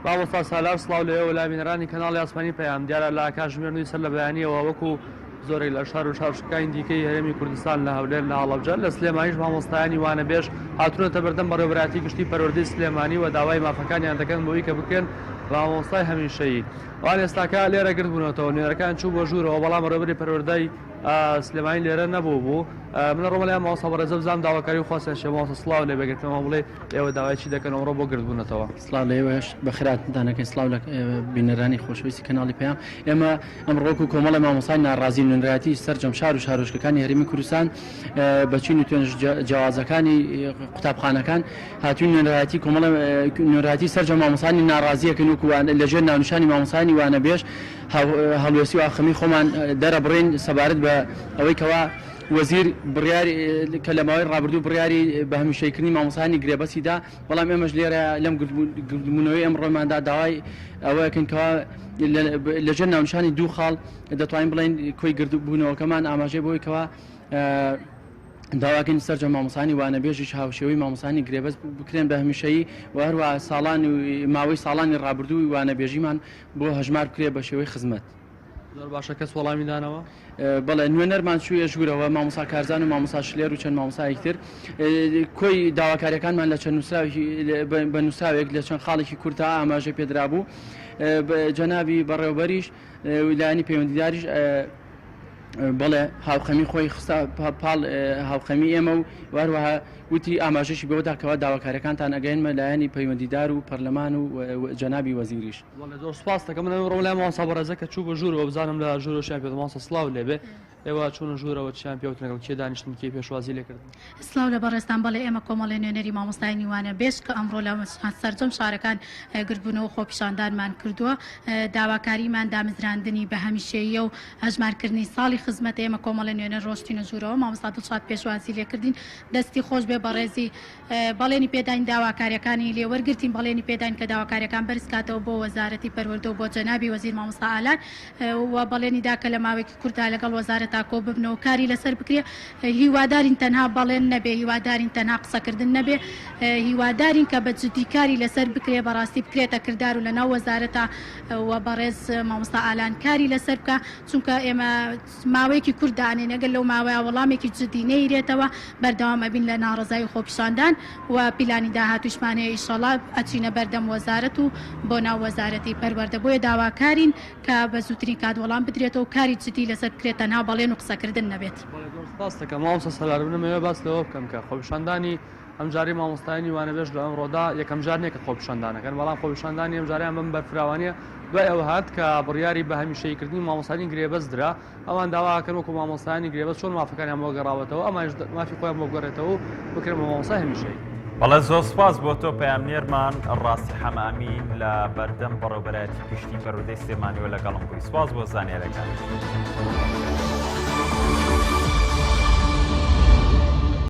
مامۆستا سالار سڵاو لە ئێوە لە بینەرانی کەناڵی ئاسمانی پەیام دیارە لە کاتژمێر نوی سەر لە بەیانیەوە وەکو زۆرێک لە شار و شارۆچکەکانی دیکەی هەرێمی کوردستان لە هەولێر لە هەڵەبجە لە سلێمانیش مامۆستایانی وانەبێژ هاتوونەتە بەردەم بەڕێوەبەرایەتی گشتی پەروەردەی سلێمانی و داوای مافەکانیان دەکەن بۆی کە بکرێن بە مامۆستای هەمیشەیی ئەوان ئێستاکە لێرە گردبوونەتەوە نوێنەرەکان چوو بۆ ژوورەوە بەڵام بەڕێوەبەری پەروەردەی سلێمانی لێرە نەبوو بوو من ڕۆمە لای مامۆستا بەڕێزە بزانم داواکاری و خواستیان چیە مامۆستا سڵاو لێ بێ پێمان بڵێ ئێوە داوای چی دەکەن ئەمڕۆ بۆ گردبوونەتەوە؟ سڵاو لە ئێوەش بەخێرهاتنتان ئەکەین سڵاو لە بینەرانی خۆشەویستی کەناڵی پەیام ئێمە ئەمڕۆ وەکو کۆمەڵی مامۆستای ناڕازی نوێنەرایەتی سەرجەم شار و شارۆچکەکانی هەرێمی کوردستان بە چین و توێژ جیاوازەکانی قوتابخانەکان هاتوین نوێنەرایەتی کۆمەڵە نوێنەرایەتی سەرجەم مامۆستانی ناڕازیەکەن وەکو لەژێر ناونیشانی مامۆستانی وانەبێژ هەڵوێستی و ئاخەمی خۆمان دەرەبڕین سەبارەت بە ئەوەی کەوا وەزیر بڕیاری کە لە ماوەی ڕابردوو بڕیاری بە هەمیشەیکردنی مامۆستایانی گرێبەستی دا، بەڵام ئێمەش لێرە لەم گردبوونەوەی ئەمڕۆماندا داوای ئەوە ئەکەین کەوا لەژێر ناونیشانی دوو خاڵ دەتوانین بڵێین کۆی گردبوونەوەکەمان ئاماژەی بۆی کەوا داواکەین سەرجەم مامۆستایانی وانەبێژیش هاوشێوەی مامۆستایانی گرێبەست بکرێن بە هەمیشەیی و هەروەها ساڵان و ماوەی ساڵانی ڕابردووی وانەبێژیمان بۆ هەژمار بکرێ بە شێوەی خزمەت. زۆر باشە کەس وەڵامی دانەوە؟ بەڵێ نوێنەرمان چوویە ژوورەوە مامۆستا کارزان و مامۆستا شلێر و چەند مامۆستایەکی تر کۆی داواکاریەکانمان لە چەند نووسراوێکی بە نووسراوێک لە چەند خاڵێکی کورتا ئاماژەی پێدرابوو جەنابی بەڕێوبەریش لایەنی پەیوەندیداریش بەڵێ هاوخەمی خۆی خستە پاڵ هاوخەمی ئێمە و هەروەها وتی ئاماژەشی بەوەدا کەوا داواکاریەکانتان ئەگەیەنمە لایەنی پەیوەندیدار و پەرلەمان و جەنابی وەزیریش. بەڵێ زۆر سوپاس دەکەم من ئەمڕۆ لای مامۆستا بەڕێزە کە چوو بە ژوورەوە بزانم لە ژوورەوە چیان پێ مامۆستا سڵاو لێبێ ئێوە چوونە ژوورەوە چیان پێ وتن لەگەڵ کێ دانیشتن کێ پێشوازی لێکردن؟ سڵاو لە بەڕێزتان بەڵێ ئێمە کۆمەڵێ نوێنەری مامۆستایانی وانەبێژ کە ئەمڕۆ لە سەرجەم شارەکان گردبوونەوە خۆپیشاندانمان کردووە داواکاریمان دامزراندنی بە هەمیشەییە و هەژمارکردنی ساڵی خزمەتە ئێمە کۆمەڵێ نوێنەر ڕۆشتینە ژوورەوە مامۆستا دڵشاد پێشوازی لێکردین دەستی خۆش بێ بەڕێزی بەڵێنی پێداین داواکاریەکانی لێ وەرگرتین بەڵێنی پێداین کە داواکاریەکان بەرز کاتەوە بۆ وەزارەتی پەروەردە و بۆ جەنابی وەزیر مامۆستا ئالان و بەڵێنی دا کە لە ماوەیەکی کورتدا لەگەڵ وەزارەتا کۆ ببنەوە کاری لەسەر بکرێ هیوادارین تەنها بەڵێن نەبێ هیوادارین تەنها قسەکردن نەبێ هیوادارین کە بە جدی کاری لەسەر بکرێ بەڕاستی بکرێتە کردار و لەناو وەزارەتا و بەڕێز مامۆستا ئالان کاری لەسەر بکا چونکە ئێمە ماوەیەکی کورت دانێن، ئەگەر لەو ماوەیە وەڵامێکی جدی نەیرێتەوە بەردەوام ئەبین لە ناڕەزایی و خۆپیشاندان و پیلانی داهاتوویشمان هەیە ئیشەڵا ئەچینە بەردەم وەزارەت و بۆ ناو وەزارەتی پەروەردە بۆیە داواکارین کە بە زووترین کات وەڵام بدرێتەوە و کاری جدی لەسەر بکرێت تەنها بەڵێن و قسەکردن نەبێت. بەڵێ زۆر سوپاست دەکەم مامۆستا سەلار من ئەمەوێ باس لەوە بکەم کە خۆپیشاندانی ئەمجارەی مامۆستایانی وانەبێژ لە ئەمڕۆدا یەکەم جار نییە کە خۆپیشاندان ئەکەن بەڵام خۆپیشاندانی ئەمجارەیان بەم بەرفراوانییە دوای ئەوە هات کە بڕیاری بە هەمیشەییکردنی مامۆستایانی گرێبەست درا، ئەوان داوا ئەکەن وەکو مامۆستایانی گرێبەست چۆن مافەکانیان بۆ گەڕاوەتەوە ئەمانیش مافی خۆیان بۆ بگەڕێتەوە و بکرێن بە مامۆستای هەمیشەیی. بەڵێ زۆر سوپاس بۆ تۆ پەیامنێرمان ڕاستی حەمە ئەمین لە بەردەم بەڕێوبەرایەتی گشتی پەروەردەی سلێمانیوە لەگەڵم بووی سوپاس بۆ زانیارەکانت.